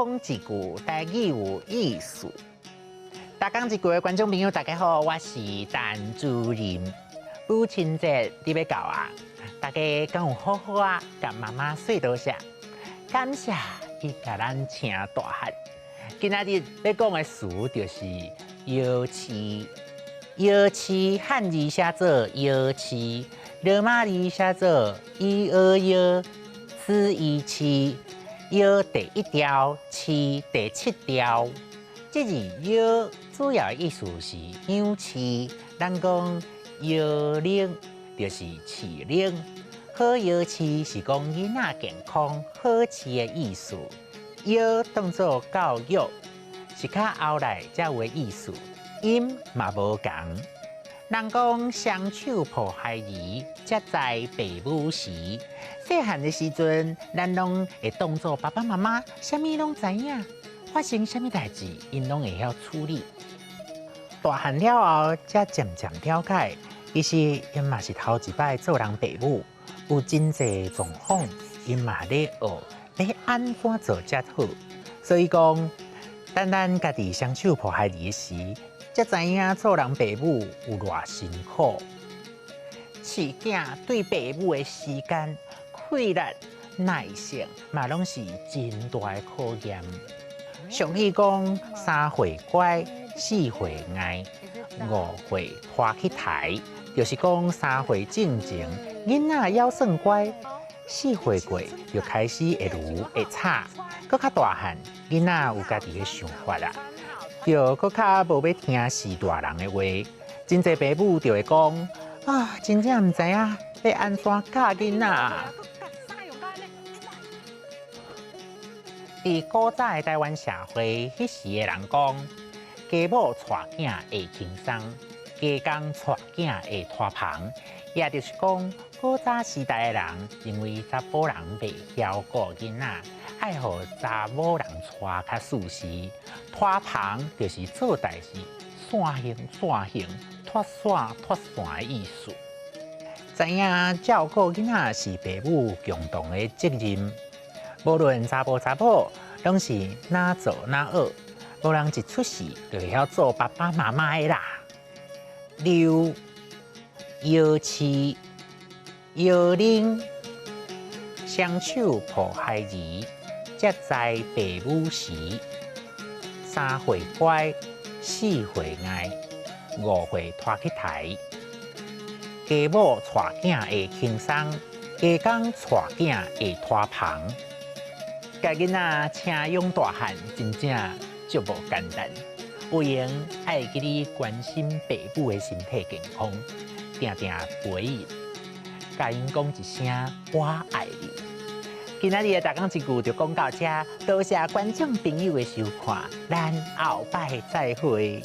講一句台語有意思。逐工一句的觀眾朋友，大家好，我是陳主任。母親節佇欲到啊，大家敢有好好啊，共媽媽說多謝，感謝伊共咱請大漢。今仔日欲講的詞就是搖飼。搖飼漢字寫做搖飼，羅馬字寫做 E 二搖，此一飼，搖第一條，飼第七條。這字搖主要的意思是養飼，咱講搖奶就是飼奶，好搖飼是講囡仔健康好飼的意思。搖當做教育是較後來才有的意思，音嘛無仝。人講雙手抱孩兒，才知爸母時。細漢的時陣，咱攏會當做爸爸媽媽，啥物攏知影。發生啥物代誌，𪜶攏會曉處理。大漢了後，才漸漸了解，其實𪜶嘛是頭一擺做人爸母，有真濟狀況，𪜶嘛咧學，欲按怎做才好。所以講，等咱家己雙手抱孩兒時，才知影做人爸母有偌辛苦。飼囝對爸母的時間、氣力、耐性，嘛攏是真大的考驗。俗語講三歲乖，四歲𠊎，五歲拖去刣，就是講三歲進前，囡仔猶算乖，四歲過就開始會顱會吵，閣較大漢，囡仔有家己的想法啦，就閣較無欲聽序大人的話。真濟爸母就會講啊，真正毋知影欲按怎教囡仔。佇古早的台灣社會，彼時的人講，家母帶囝會輕鬆，家公帶囝會拖棚，也就是講，古早時代的人認為查埔人袂曉顧囡仔，愛予查某人帶較舒適。拖棚就是做代誌線行線行，脫線脫線的意思。知影照顧囡仔是爸母共同的責任。無論查埔查某，攏是哪做哪學，無人一出世就會曉做爸爸媽媽的啦。遛、搖飼、搖奶、雙手抱孩兒，才知爸母時。三歲乖，四歲𠊎，五歲拖去刣。家母帶囝會輕鬆，家公帶囝會拖棚。共囡仔請養大漢，真正足無簡單。有閒愛會記得關心爸母的身體健康，定定陪𪜶，共𪜶講一聲我愛你。今仔日的逐工一句就講到這，多謝觀眾朋友的收看，咱後擺再會。